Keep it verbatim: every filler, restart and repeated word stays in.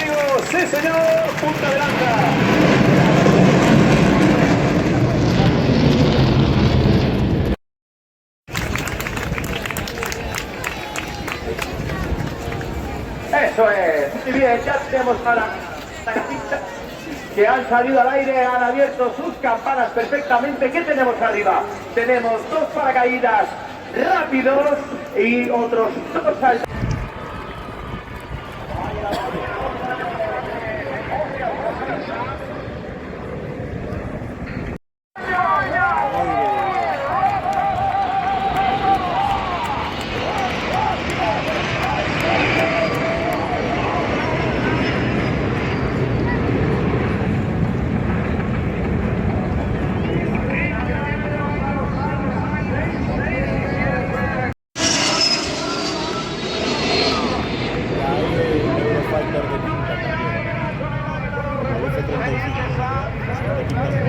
Sí, señor, punta de lanza. Eso es. Muy bien, ya tenemos a la que han salido al aire, han abierto sus campanas perfectamente. ¿Qué tenemos arriba? Tenemos dos paracaídas rápidos y otros dos saltos. Ya hay Eurofighter de quinta también. La F treinta y cinco. De quinta.